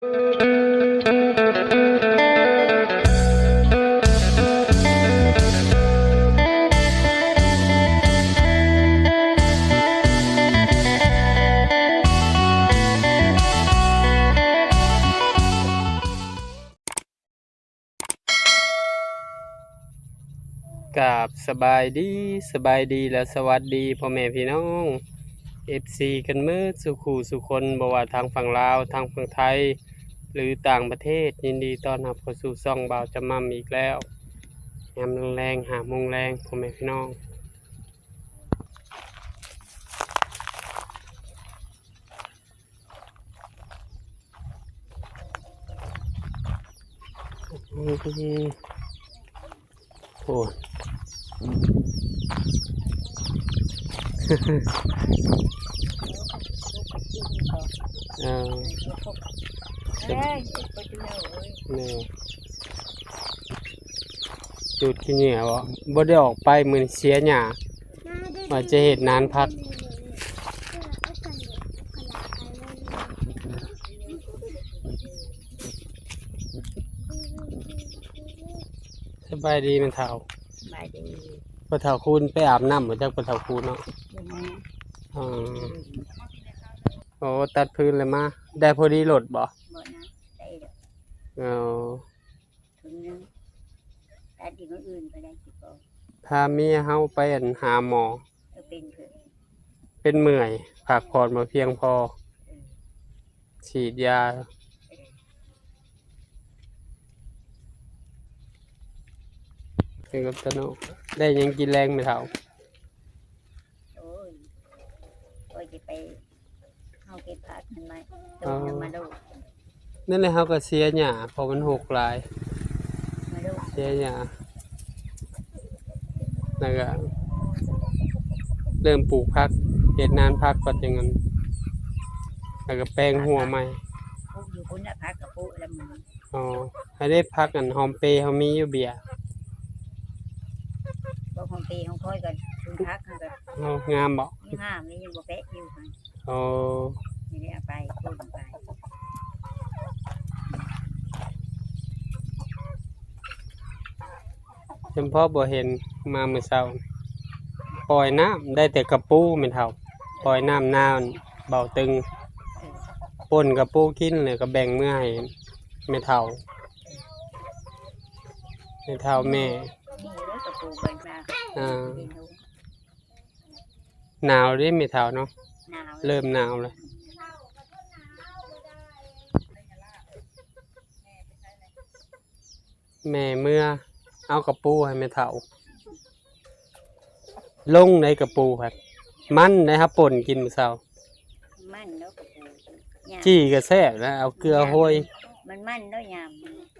ກາບສະບາຍດີ, ສະບາຍດີ ແລະ ສະຫວັດດີພໍ່ແມ່ພີ່ນ້ອງ ເອັຟຊີ ກັນເໝິດສູ່ຄູ່ສູ່ຄົນ, ບໍ່ວ່າທາງຝັ່ງລາວ, ທາງຝັ່ງໄທ ຫຼື ຕ່າງປະເທດ. ຍິນດີຕ້ອນຮັບເຂົ້າສູ່ຊ່ອງບ່າວຈຳມ່ຳອີກແລ້ວ ຍາມແລງໆ ຫ້າໂມງແລງ ພໍ່ແມ່ພີ່ນ້ອງ. ໂອ້ ເອີ ເອີ ຈູດຂີ້ເຫຍື້ອບໍ່? ບໍ່ໄດ້ອອກໄປ ມື້ນີ້ເສຍຫຍ້າ ວ່າຈະເຮັດນານຜັກ. ສະບາຍດີແມ່ເຖົ້າ. ສະບາຍດີ. ພໍ່ເຖົ້າຄູນໄປອາບນ້ຳບໍ່ຈັກ ພໍ່ເຖົ້າຄູນເນາະ? ບໍ່ມາ. ອໍ ໂອ້ ຕັດຟືນແລ້ວມາ ໄດ້ພໍດີໂລດບໍ່? ບໍ່ນະ ໄດ້ດອກ. ອໍ ເຖິງໜຶ່ງ ຕັດອີກມື້ອື່ນກໍໄດ້ຄືເກົ່າ. ພາເມຍເຮົາໄປ ອັນ ຫາໝໍ. ເອີ ເປັນເພິ່ນ ເປັນເມື່ອຍ ພັກຜ່ອນບໍ່ພຽງພໍ. ເອີ ສີດຢາ. ເອີ ເປັນກັບຕາໂນ. ໄດ້ຫຍັງກິນແລງແມ່ເຖົ້າ? ໂອ້ຍ ຂ້ອຍຊິໄປ ເຮົາເກັບຜັກຫັ້ນມາ ອໍ ຕົ້ມແລ້ວມາໂລດ. ນັ້ນແຫຼະ ເຮົາກໍເສຍຫຍ້າ ເພາະມັນຮົກຫຼາຍ ມາໂລດ ເສຍຫຍ້າ ແລ້ວກໍເລີ່ມປູກຜັກ ເຮັດນານຜັກກ່ອນຈັ່ງນັ້ນ ແລ້ວກໍແປງຮົ້ວໃໝ່. ປູກຢູ່ພຸ້ນລະ ຜັກກໍປູກແລ້ວມື້ນີ້. ອໍ ໃຫ້ໄດ້ຜັກ ອັນ ຫອມເປເຮົາມີຢູ່ເບ້ຍ? ບໍ່ ຫອມເປຂອງຂ້ອຍກໍ ຊຸມຜັກຫັ້ນກໍ ອໍ ງາມບໍ່? ງາມ ນີ້ຍັງບໍ່ແປະຢູ່. ອໍ ນີ້ໄດ້ເອົາໄປ ປູກໄປ. ເພາະບໍ່ເຫັນມາມື້ເຊົ້າ ປ່ອຍນ້ຳ ໄດ້ແຕ່ກະປູແມ່ເຖົ້າ ປ່ອຍນ້ຳນາເບົາຕຶງ ປົ່ນກະປູກິນ ແລ້ວກໍແບ່ງເມືອໃຫ້ແມ່ເຖົ້າ ແມ່ເຖົ້າແມ່. ອ່າ ໜາວເດ້ແມ່ເຖົ້າເນາະ. ໜາວ ເລີ່ມໜາວແລ້ວ. ແມ່ເມືອເອົາກະປູໃຫ້ແມ່ເຖົ້າ ລົງໃນກະປູຫັ້ນ ມັນໄດ໋ ເຮົາປົ່ນກິນມື້ເຊົ້າ. ມັນເນາະ ກະປູ ຈີ່ກໍແຊບນະ ເອົາເກືອໂຮຍ. ມັນມັນເນາະຍາມ.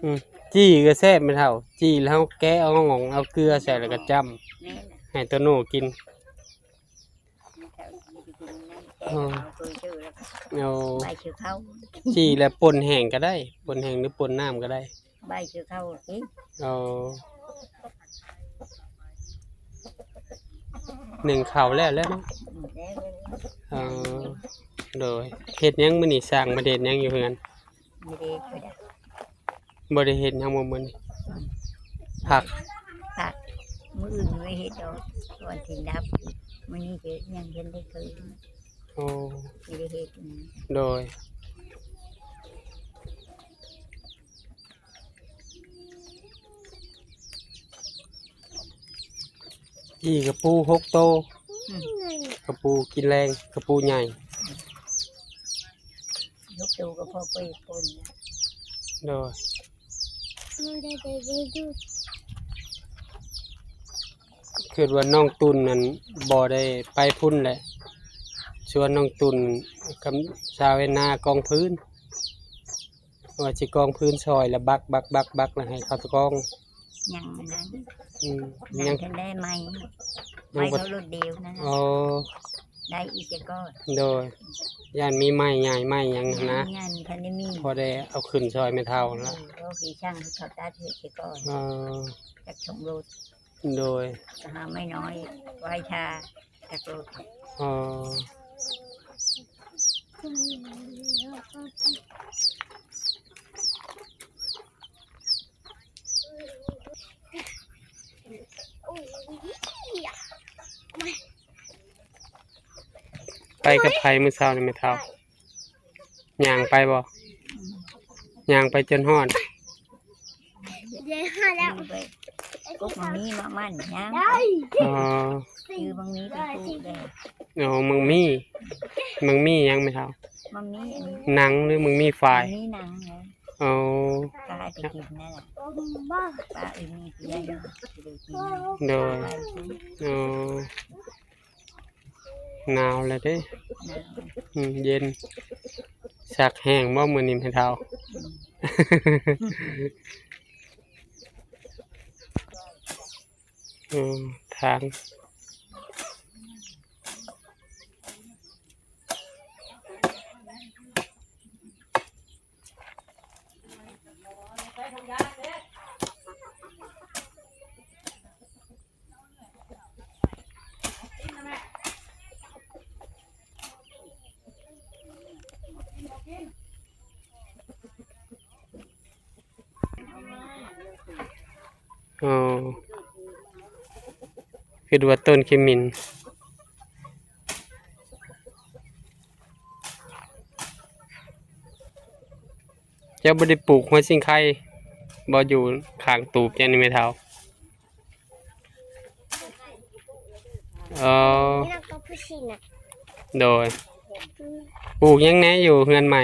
ອືມ ຈີ່ກໍແຊບແມ່ເຖົ້າ ຈີ່ແລ້ວເຮົາແກະເອົາ ເອົາເກືອໃສ່ ແລ້ວກໍຈ້ຳ ແມ່ນລະ ໃຫ້ໂຕໂນ້ກິນ. ອໍ ໃບເຊີເຂົ້າ ຈີ່ແລ້ວປົ່ນແຫ້ງກໍໄດ້ ປົ່ນແຫ້ງ ຫຼື ປົ່ນນ້ຳກໍໄດ້. ໃບເຊີເຂົ້າຕິ. ອໍ ໜຶ້ງເຂົ້າແລ້ວແຫຼະເນາະ. ອືມ ແລ້ວ ອໍ ໂດຍ. ເຮັດຫຍັງມື້ນີ້ ສ້າງມາເຮັດຫຍັງຢູ່ເຮືອນ? ບໍ່ໄດ້ເຮັດຫຍັງບໍ່ມື້ນີ້? ພັກ ພັກ ມື້ອື່ນໄວ້ເຮັດດອກ ວັນສິນດັບ ມື້ນີ້ກໍຍັງບໍ່ໄດ້ເຄີຍ. ໂອ້ ບໍ່ໄດ້ເຮັດ. ອືມ ໂດຍ. ຈີ່ກະປູຫົກໂຕ. ອືມ ກະປູກິນແລງ ກະປູໃຫຍ່. ອືມ ຫົກໂຕກໍພໍໄປປົ່ນ. ໂດຍ. ຄິດວ່ານ້ອງຕຸ່ນນັ້ນບໍ່ໄດ້ໄປພຸ້ນແຫຼະ ຊວນນ້ອງຕຸ່ນກັບສາວແອນນາກອງຟືນ. ວ່າຊິກອງຟືນຊ່ອຍ ແລ້ວບັກໆໆ ແລ້ວໃຫ້ເຂົາກອງ. ຍັງນັ້ນ. ອືມ ຍັງ ຍັງທັນໄດ້ໄໝ້ ໄໝ້ເຂົາລົດດຽວນັ້ນ. ອໍ ໄດ້ອີກກ່ອນ. ໂດຍ. ຢ້ານມີໄມ້ໃຫຍ່ໄມ້ຫຍັງຫັ້ນນະ. ຍັງທັນໄດ້ມີ ພໍໄດ້ເອົາຂຶ້ນຊ່ອຍແມ່ເຖົ້າຫັ້ນລະ. ເອີ ກໍຄືຊ່າງເຂົາຕັດເຮັດກ່ອນ. ອໍ ຈັກສອງໂລດ. ໂດຍ. ຫາໄມ້ນ້ອຍໄວ້ຖ້າຈັກໂລດ. ອໍ ອືມ ແລ້ວກໍ ແລ້ວກໍ ໄປກັບໃຜມື້ເຊົ້ານີ້ແມ່ເຖົ້າ? ຍ່າງໄປບໍ່? ຍ່າງໄປຈົນຮອດ. ເດີນຮອດແລ້ວ. ໄປກົກໝາກມີໝາກມັນຫຍັງ. ອໍ ຄືໝາກມີເປັນປູກແດ່. ອໍ ໝາກມີ ໝາກມີຫຍັງແມ່ເຖົ້າ? ໝາກມີອັນ ໜັງ ຫຼືໝາກມີຝ້າຍ? ໝາກມີໜັງແຫຼະ. ອໍ ກາຍໄປກິນນັ້ນແຫຼະ. ປ້າເອີຍມີເພື່ອນ ໂດຍ. ອໍ ໜາວແລ້ວເດ້. ໜາວ ອືມ ເຢັນ. ຊັກແຫ້ງບໍ່ມື້ນີ້ແມ່ເຖົ້າ? ອືມ ທາງ ອໍ ຄິດວ່າຕົ້ນຂະມິນ. ເຈົ້າບໍ່ໄດ້ປູກຫົວຊິງໄຄບໍ່ ຢູ່ຂ້າງຕູບເຈົ້ານີ້ແມ່ເຖົ້າ? ອໍ ໂດຍ. ອືມ ປູກຫຍັງແດ່ຢູ່ເຮືອນໃໝ່?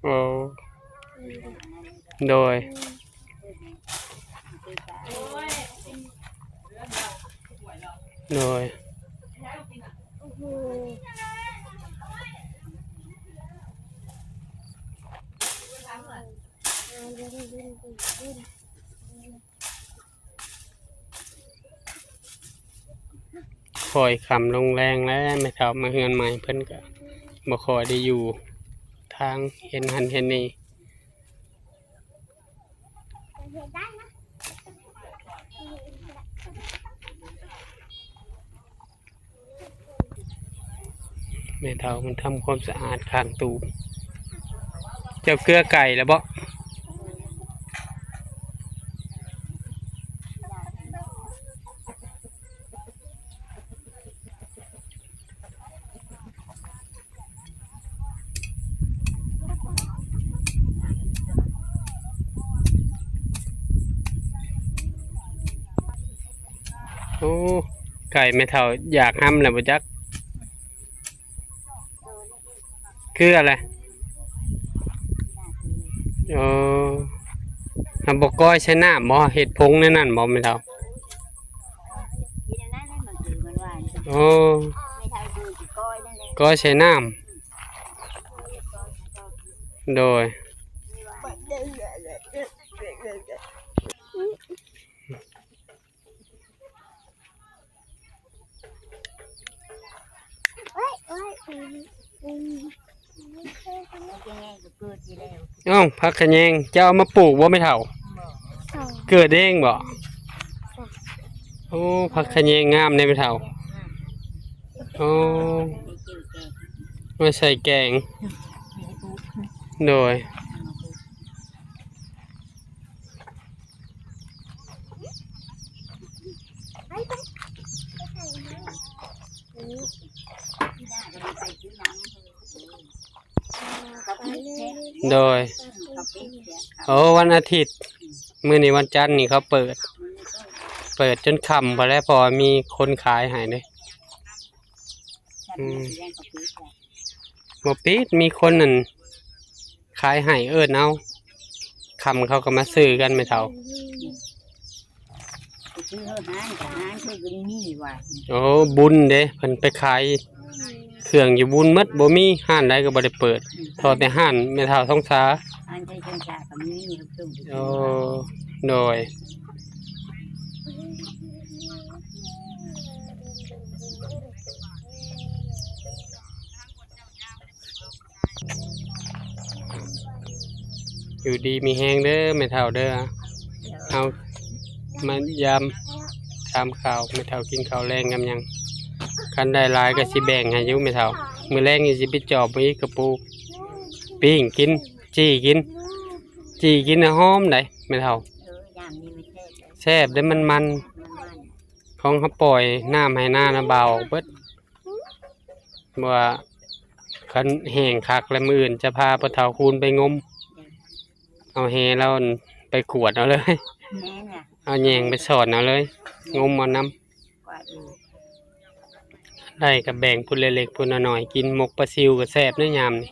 ໂອ້ ໂດຍ ໂດຍ. ຄ່ອຍຄ່ຳລົງແລງແລ້ວ ແມ່ເຖົ້າມາເຮືອນໃໝ່ ເພິ່ນກະບໍ່ຄ່ອຍໄດ້ຢູ່ທາງ ເຮັດຫັ້ນເຮັດນີ້. ແມ່ເຖົ້າເພິ່ນທຳຄວາມສະອາດຂ້າງຕູບ. ເຈົ້າເກືອໄກ່ແລ້ວບໍ່? ໂອ້ ໄກ່ແມ່ເຖົ້າຢາກຮຳແລ້ວບໍ່ຈັກ. ເກືອແຫຼະ. ເອີ ເຮົາບໍ່ກ້ອຍໃສ່ນ້ຳບໍ່? ເຮັດຜົງແນວນັ້ນບໍ່ແມ່ເຖົ້າ? ໂອ້ ກ້ອຍໃສ່ນ້ຳ. ໂດຍ. ເອົ້າ ຜັກຂະແຍງ ເຈົ້າເອົາມາປູກບໍ່ແມ່ເຖົ້າ? ເກີດເອງບໍ່? ໂອ້ ຜັກຂະແຍງງາມເດ້ແມ່ເຖົ້າ. ໂອ້ ໄວ້ໃສ່ແກງ. ໂດຍ. ໂດຍ. ໂອ້ ວັນອາທິດ ມື້ນີ້ວັນຈັນນີ້ເຂົາເປີດ ເປີດຈົນຄ່ຳພຸ້ນແຫຼະ ເພາະວ່າມີຄົນຂາຍໃຫ້ເດ້. ອືມ ບໍ່ປິດ ມີຄົນນັ້ນຂາຍໃຫ້ ເອີ້ນເອົາ ຄ່ຳເຂົາກໍມາຊື້ກັນແມ່ເຖົ້າ. ໄປຊື້ເຮົາຮ້ານກັບຮ້ານເພິ່ນກໍມີວ່າ. ໂອ້ ບຸນເດ້ ເພິ່ນໄປຂາຍເຄື່ອງຢູ່ບຸນໝົດ ບໍ່ມີຮ້ານໃດກໍບໍ່ໄດ້ເປີດ ອືມ ເທົ່າແຕ່ຮ້ານແມ່ເຖົ້າທອງສາ. ຮ້ານໄທທອງສາກໍມີ. ໂອ້ ໂດຍ. ຢູ່ດີມີແຮງເດີແມ່ເຖົ້າເດີ. ເຮົາມາຢາມຖາມຂ່າວແມ່ເຖົ້າກິນເຂົ້າແລງກັບຫຍັງ. ຄັນໄດ້ຫຼາຍກໍຊິແບ່ງໃຫ້ຢູ່ແມ່ເຖົ້າ. ມື້ແລງນີ້ຊິໄປຈອບເອົາອີກກະປູກ ປີ້ງກິນ ຈີ່ກິນ ຈີ່ກິນແລ້ວຫອມໃດ໋ແມ່ເຖົ້າ. ເອີ ຢາມນີ້ມັນແຊບ ແຊບເດ້ ມັນໆ. ມັນໆ. ຂອງເຮົາປ່ອຍນ້ຳໃຫ້ນານະ ບ່າວເບິດ ວ່າຄັນແຫ້ງຄັກແລ້ວ ມື້ອື່ນຈະພາພໍ່ເຖົ້າຄູນໄປງົມ ເອົາແຫລາວໄປກວດເອົາເລີຍ ແມ່ນຫຍັງ ເອົາແຍງໄປສອນເອົາເລີຍ ງົມເອົານຳ ກວາດເອງ ໄດ້ກໍແບ່ງຜູ້ລະເລັກຜູ້ລະນ້ອຍກິນ ໝົກປາຊິວກໍແຊບເດ້ຍາມນີ້.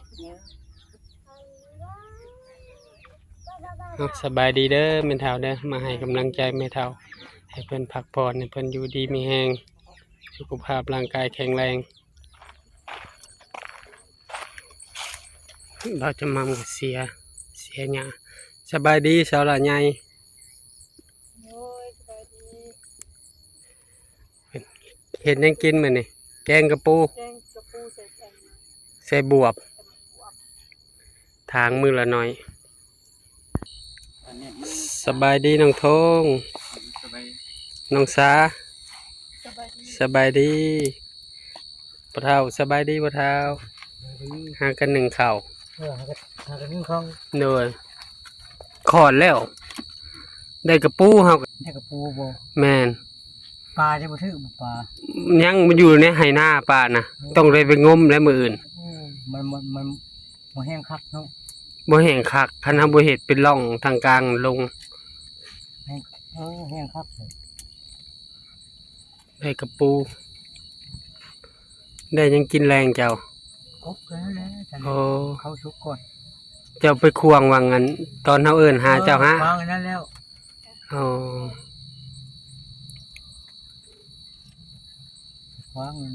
ເນາະ ສະບາຍດີເດີແມ່ເຖົ້າເດີ ມາໃຫ້ກຳລັງໃຈແມ່ເຖົ້າ ໃຫ້ເພິ່ນພັກຜ່ອນ ໃຫ້ເພິ່ນຢູ່ດີມີແຮງ ສຸຂະພາບຮ່າງກາຍແຂງແຮງ. ເຮົາຈະມາເສຍ ເສຍຫຍ້າ. ສະບາຍດີສາວຫຼ້າໃຫຍ່. ໂດຍ ສະບາຍດີ. ເຮັດຫຍັງກິນມື້ນີ້? ແກງກະປູ. ແກງກະປູໃສ່ແກງ ໃສ່ບວບ ໃສ່ບວບ ຖາງມື້ລະໜ້ອຍ. ສະບາຍດີນ້ອງທົງ. ສະບາຍ ນ້ອງສາ. ສະບາຍດີ ສະບາຍດີພໍ່ເຖົ້າ. ສະບາຍດີພໍ່ເຖົ້າ. ຫາກັນໜຶ້ງເຂົ້າ. ເອີ ຫາກັນ ຫາກັນໜຶ້ງເຂົ້າ. ໂດຍ. ຂອດແລ້ວ ໄດ້ກະປູເຮົາ ໄດ້ກະປູບໍ່? ແມ່ນ. ປາຈະບໍ່ຖືກບໍ່ປາ? ຍັງ ມັນຢູ່ໃນໄຮ່ນາປານະ. ເອີ ຕ້ອງໄດ້ໄປງົມແລ້ວມື້ອື່ນ. ໂອ້ ມັນ ມັນ ມັນບໍ່ແຫ້ງຄັກເນາະ. ບໍ່ແຫ້ງຄັກ ຄັນເຮົາບໍ່ເຮັດເປັນຮ່ອງທາງກາງລົງ. ແຫ້ງ ເອີ ແຫ້ງຄັກ. ໄດ້ກະປູ. ໄດ້ຫຍັງກິນແລງເຈົ້າ? ກົບນັ້ນແຫຼະ. ໂອ້ ເຂົ້າສຸກກ່ອນ. ເຈົ້າໄປຂວາງຫວ່າງອັນ ຕອນເຮົາເອີ້ນຫາເຈົ້າຫາ? ເອີ ຂວາງນັ້ນແລ້ວ. ໂອ້ ຂວາງນັ້ນ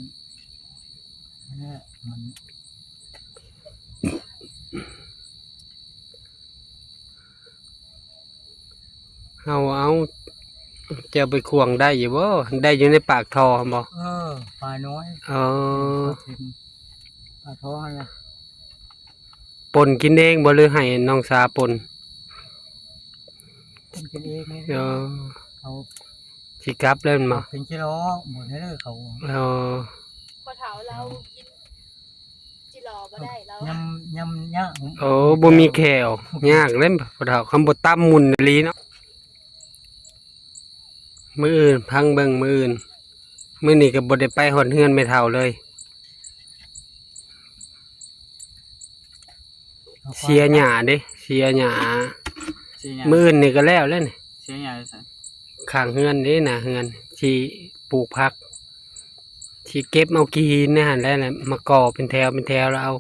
ແຫຼະ ມັນ ເຮົາເອົາ ເຈົ້າໄປຂວາງໄດ້ຢູ່ບໍ່? ໄດ້ຢູ່ໃນປາກທໍ່ບໍ່? ເອີ ປານ້ອຍ. ເອີ ປາເຕັມ ປາທໍ່ຫັ້ນລະ. ປົ່ນກິນເອງບໍ່ ຫຼືໃຫ້ນ້ອງສາປົ່ນ? ປົ່ນກິນເອງ. ເອີ ເຂົາຊິກັບແລ້ວແມ່ນບໍ່? ເປັນກິໂລ ບໍ່ໄດ້ເລີຍເຂົາ. ເອີ ພໍ່ເຖົ້າລາວກິນ ຈິລໍບໍ່ໄດ້ລາວ ຍຳ ຍຳຍາກ. ໂອ້ ບໍ່ມີແຂ້ວ ຍາກເດ້ພໍ່ເຖົ້າ ຄຳບໍ່ຕຳໝຸ່ນອີ່ຫຼີເນາະ. ມື້ອື່ນ ຟັງເບິ່ງມື້ອື່ນ. ມື້ນີ້ກໍບໍ່ໄດ້ໄປຮອດເຮືອນແມ່ເຖົ້າເລີຍ. ເສຍຫຍ້າເດ້ ເສຍຫຍ້າ. ເສຍຫຍ້າ. ມື້ອື່ນນີ້ກໍແລ້ວແລ້ວນີ້. ເສຍຫຍ້າຢູ່ໃສ? ຂ້າງເຮືອນເດ້ ໜ້າເຮືອນ ຊິປູກຜັກ. ຊິເກັບເອົາຂີ້ຫີນໃນຫັ້ນແຫຼະ ມາກໍ່ເປັນແຖວເປັນແຖວ ແລ້ວເອົາ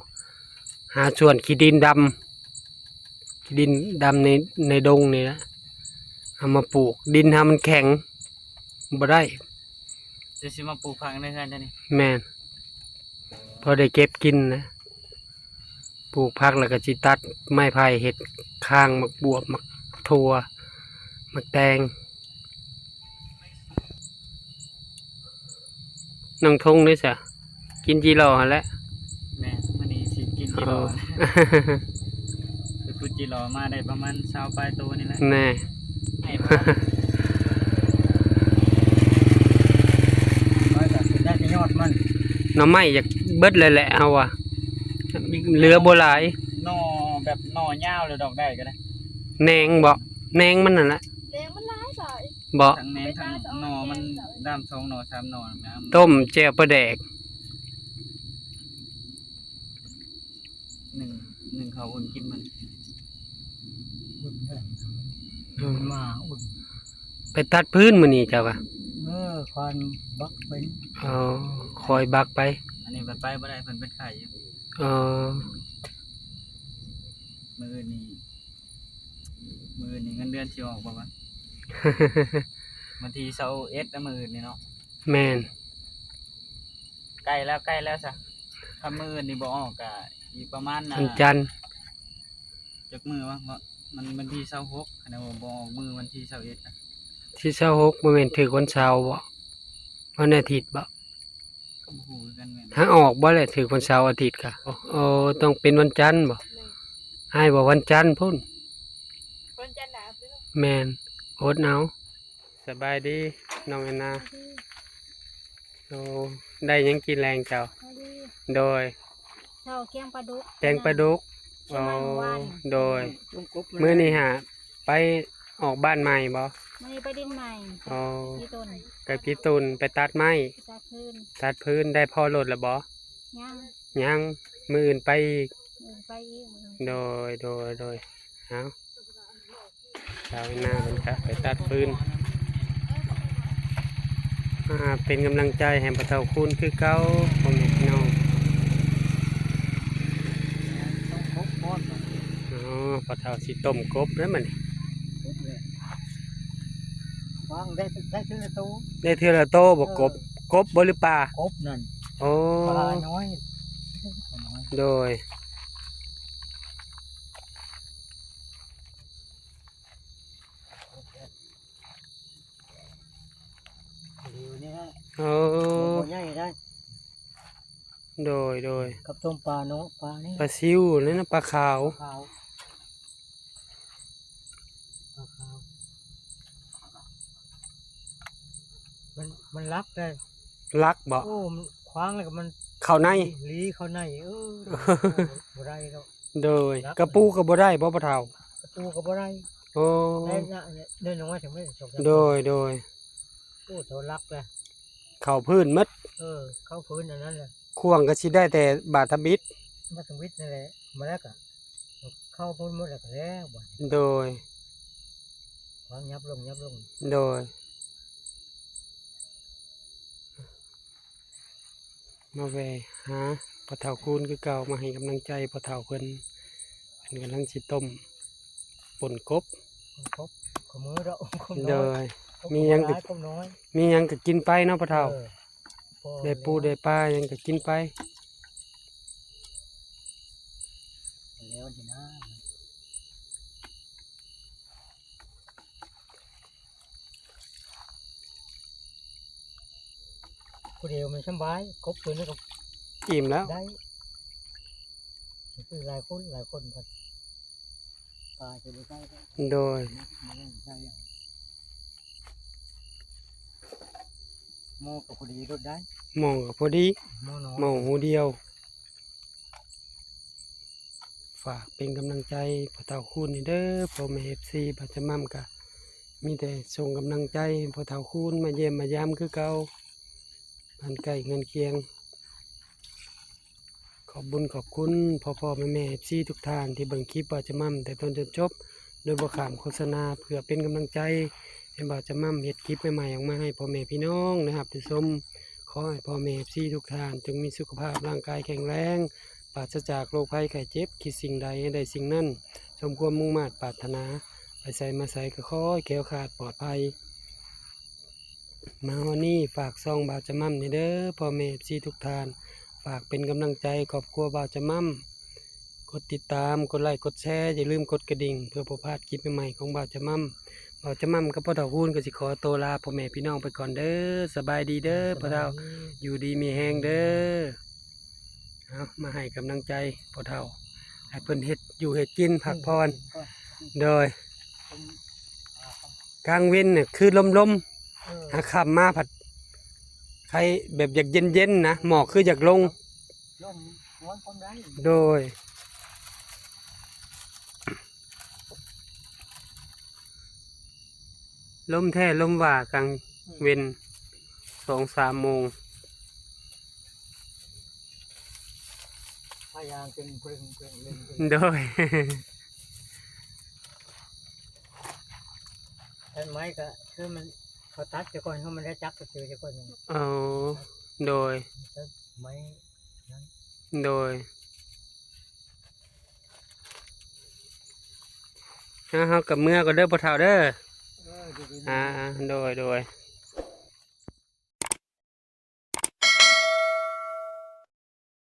ຫາສວນຂີ້ດິນດຳ ຂີ້ດິນດຳໃນ ໃນດົງນີ້ລະ ເອົາມາປູກ. ດິນເຮົາມັນແຂງ ບໍ່ໄດ້. ຈະຊິມາປູກຜັກໃນເຮືອນເຈົ້ານີ້? ແມ່ນ. ພໍໄດ້ເກັບກິນນະ. ປູກຜັກແລ້ວກໍຊິຕັດໄມ້ໄຜ່ເຮັດຄາງໝາກບວບ ໝາກຖົ່ວ ໝາກແຕງ. ນ້ອງທົງເດ້ຊະ ກິນຈີລໍຫັ້ນແຫຼະ. ແມ່ນ ມື້ນີ້ຊິກິນຈີລໍ. ອໍ ໄປຂຸດຈີລໍມາໄດ້ປະມານຊາວປາຍໂຕນີ້ແຫຼະ. ແນ່ ໄດ້ບໍ່? ໄດ້ແຕ່ຍອດມັນ. ໜໍ່ໄມ້ຢາກເບິດແລ້ວແຫຼະເຮົາວ່າ ເຫຼືອບໍ່ຫຼາຍ. ໜໍ່ແບບໜໍ່ຍາວ ຫຼືດອກໄດ້ກໍໄດ້. ແໜງບໍ? ແໜງມັນຫັ້ນລະ. ແໜງມັນຫຼາຍຫຼາຍ. ບໍ? ທັງແໜງທັງໜໍ່ມັນ ດາມສອງໜໍ່ສາມໜໍ່ງາມ. ຕົ້ມແຈ່ວປາແດກ. ໜຶ້ງ ໜຶ້ງເຂົ້າອຸ່ນກິນມັນ. ອືມ ມາອຸ່ນ. ໄປຕັດຟືນມື້ນີ້ເຈົ້າກະ? ເອີ ຄວານບັກໄປ. ອໍ ຄອຍບັກໄປ. ອັນນີ້ເພິ່ນໄປບໍ່ໄດ້ ເພິ່ນເປັນໄຂ້ຢູ່. ອໍ ມື້ອື່ນນີ້ ມື້ອື່ນນີ້ເງິນເດືອນຊິອອກບໍ່ວະ? ວັນທີຊາວເອັດນະ ມື້ອື່ນນີ້ເນາະ. ແມ່ນ. ໃກ້ແລ້ວ ໃກ້ແລ້ວຊະ. ຄັນມື້ອື່ນນີ້ບໍ່ອອກກະອີກປະມານ ວັນຈັນ ຈັກມື້ວະ? ມັນວັນທີຊາວຫົກ ຄັນວ່າບໍ່ອອກມື້ວັນທີຊາວເອັດນະ. ທີຊາວຫົກ ບໍ່ແມ່ນຖືກວັນເສົາບໍ? ວັນອາທິດບໍ? ກໍບໍ່ຮູ້ຄືກັນແມ່ນ. ຫາອອກບໍ່ແຫຼະ ຖືກວັນເສົາອາທິດກະ? ໂອ້ ຕ້ອງເປັນວັນຈັນບໍ? ແມ່ນ. ອ້າຍວ່າວັນຈັນພຸ້ນ. ວັນຈັນໜ້າພຸ້ນ. ແມ່ນ. ອົດເອົາ. ສະບາຍດີນ້ອງແອນນາ. ສະບາຍດີ. ໂອ້ ໄດ້ຫຍັງກິນແລງເຈົ້າ? ສະບາຍດີ. ໂດຍ. ເຈົ້າ ແກງປາດຸກ. ແກງປາດຸກ. ໂອ້ ໂດຍ. ມື້ນີ້ຫາໄປ ອອກບ້ານໃໝ່ບໍ່? ມື້ນີ້ໄປດິນໃໝ່. ອໍ ທີ່ຕົ້ນ ໄປກີ່ຕົ້ນ ໄປຕັດໄມ້ ຕັດຟືນ. ຕັດຟືນ ໄດ້ພໍ້ລົດແລ້ວບໍ່? ຍັງ ຍັງ ມື້ອື່ນໄປອີກ. ມື້ອື່ນໄປອີກ ມື້ອື່ນ. ໂດຍ ໂດຍ ໂດຍ. ເອົາ ຊາວນາເພິ່ນກະໄປຕັດຟືນ ອ່າ ເປັນກຳລັງໃຈໃຫ້ພໍ່ເຖົ້າຄູນຄືເກົ່າ ພໍ່ແມ່ພີ່ນ້ອງ. ອໍ ພໍ່ເຖົ້າຊິຕົ້ມກົບເດີບັດນີ້. ວາງໄດ້ ໄດ້ເທື່ອລະໂຕ ໄດ້ເທື່ອລະໂຕບໍ່? ເອີ ກົບ ກົບບໍ່ ຫຼືປາ? ກົບນັ້ນ. ໂອ້ ປານ້ອຍ ປານ້ອຍ. ໂດຍ. ດຽວນີ້ ໂອ້ ບໍ່ໃຫຍ່ໄດ໋. ໂດຍ ໂດຍ. ກັບຕົ້ມປາເນາະ ປານີ້ ປາຊິວນີ້ນະ ປາຂາວ ປາຂາວ ປາຂາວ. ມັນ ມັນລັກໄດ໋. ລັກບໍ່? ໂອ້ ມັນຂວາງແລ້ວກໍມັນເຂົ້າໃນ ຫຼີເຂົ້າໃນ. ເອີ ບໍ່ໄດ້ດອກ. ໂດຍ. ລັກ ກະປູກໍບໍ່ໄດ້ບໍ່ ພໍ່ເຖົ້າ? ກະປູກໍບໍ່ໄດ້. ໂອ້ ໄດ້ນະ ໄດ້ນ້ອຍຈັ່ງໄດ້ສອງສາມ. ໂດຍ ໂດຍ. ໂອ້ ໂຕລັກລະ ເຂົ້າພື້ນໝົດ. ເອີ ເຂົ້າພື້ນອັນນັ້ນລະ. ຂວາງກໍຊິໄດ້ແຕ່ບາດທຳອິດ ບາດທຳອິດນັ້ນແຫຼະ. ມາແລ້ວກໍເຂົ້າພື້ນໝົດແລ້ວກໍແລ້ວບັດນີ້. ໂດຍ. ວາງ ຫຍັບລົງ ຫຍັບລົງ. ໂດຍ. ມາແວ່ຫາພໍ່ເຖົ້າຄູນຄືເກົ່າ ມາໃຫ້ກຳລັງໃຈພໍ່ເຖົ້າເພິ່ນ. ເພິ່ນກຳລັງຊິຕົ້ມປົ່ນກົບ ກົບ ຂະມືດອກ ກົບນ້ອຍ. ໂດຍ. ມີຫຍັງກໍ ກົບຫຼາຍ ກົບນ້ອຍ ມີຫຍັງກໍກິນໄປເນາະພໍ່ເຖົ້າ. ເອີ ພໍ ໄດ້ປູ ແລ້ວ ໄດ້ປາຫຍັງກໍກິນໄປ. ແລ້ວນີ້ນະ ຜູ້ດຽວມັນສຳບາຍ ກົບຕົວນີ້ກໍອີ່ມແລ້ວ ໄດ້. ຄືຫຼາຍຄົນ ຫຼາຍຄົນພັດປາຊິບໍ່ໃຊ້. ໂດຍ. ໝໍ້ກໍພໍດີໂລດໄດ໋ ໝໍ້ກໍພໍດີ ໝໍ້ນ້ອຍ ໝໍ້ຮູດຽວ. ຝາກເປັນກຳລັງໃຈພໍ່ເຖົ້າຄູນນີ້ເດີ ພໍ່ແມ່ເອັຟຊີ. ບ່າວຈະໝ່ຳກະມີແຕ່ສົ່ງກຳລັງໃຈໃຫ້ພໍ່ເຖົ້າຄູນ ມາຢ້ຽມມາຢາມຄືເກົ່າ ບ້ານໃກ້ເຮືອນຄຽງ. ຂອບບຸນຂອບຄຸນພໍ່ໆແມ່ໆເອັຟຊີທຸກທ່ານທີ່ເບິ່ງຄລິບບ່າວຈະໝ່ຳແຕ່ຕົ້ນຈົນຈົບ ໂດຍບໍ່ຂ້າມໂຄສະນາ ເພື່ອເປັນກຳລັງໃຈໃຫ້ບ່າວຈະໝ່ຳເຮັດຄລິບໃໝ່ໆອອກມາໃຫ້ພໍ່ແມ່ພີ່ນ້ອງໄດ້ຮັບໄດ້ຊົມ. ຂໍໃຫ້ພໍ່ແມ່ເອັຟຊີທຸກທ່ານຈົ່ງມີສຸຂະພາບຮ່າງກາຍແຂງແຮງ ປາສະຈາກໂລກໄພໄຂ້ເຈັບ, ຄິດສິ່ງໃດໃຫ້ໄດ້ສິ່ງນັ້ນ ສົມຄວາມມຸ່ງມາດປາດຖະໜາ, ໄປໃສມາໃສກໍຂໍໃຫ້ແຄ້ວຄາດປອດໄພ. ມາຮອດນີ້ຝາກຊ່ອງບ່າວຈະໝ່ຳແດ່ເດີ ພໍ່ແມ່ເອັຟຊີທຸກທ່ານ, ຝາກເປັນກຳລັງໃຈຄອບຄົວບ່າວຈະໝ່ຳ, ກົດຕິດຕາມ, ກົດໄລ, ກົດແຊ, ຢ່າລືມກົດກະດິ່ງ ເພື່ອບໍ່ພາດຄລິບໃໝ່ໆຂອງບ່າວຈະໝ່ຳ. ບ່າວຈະໝ່ຳກັບພໍ່ເຖົ້າຄູນກໍຊິຂໍໂຕລາພໍ່ແມ່ພີ່ນ້ອງໄປກ່ອນເດີ. ສະບາຍດີເດີພໍ່ເຖົ້າ, ຢູ່ດີມີແຮງເດີ. ເອົາ ມາໃຫ້ກຳລັງໃຈພໍ່ເຖົ້າ ໃຫ້ເພິ່ນເຮັດຢູ່ເຮັດກິນ ອືມ ພັກຜ່ອນ. ໂດຍ. ກາງເວັນນີ້ຄືລົມໆ ເອີ ຫາຄ່ຳມາພັດໄຄແບບຢາກເຢັນໆນະ, ໝອກຄືຢາກລົງ. ລົມ ຮ້ອນຄວາມໄດ້. ໂດຍ. ລົມແທ້ລົມວ່າກາງເວັນ ອືມ ສອງສາມໂມງ. ພະຍາງເປັນເພິ່ງເພິ່ງເລີຍ. ໂດຍ. ແຕ່ໄມ້ກໍຄືມັນ ເຂົາຕັດແຕ່ກ່ອນ ເຮົາມັນໄດ້ຈັບກໍເຈີແຕ່ກ່ອນ. ອໍ ໂດຍ. ຕັດໄມ້ນັ້ນ. ໂດຍ. ເຮົາ ເຮົາກັບເມືອກ່ອນເດີພໍ່ເຖົ້າເດີ. ເອີ ໂດຍ ໂດຍ. ອ່າ ໂດຍ ໂດຍ.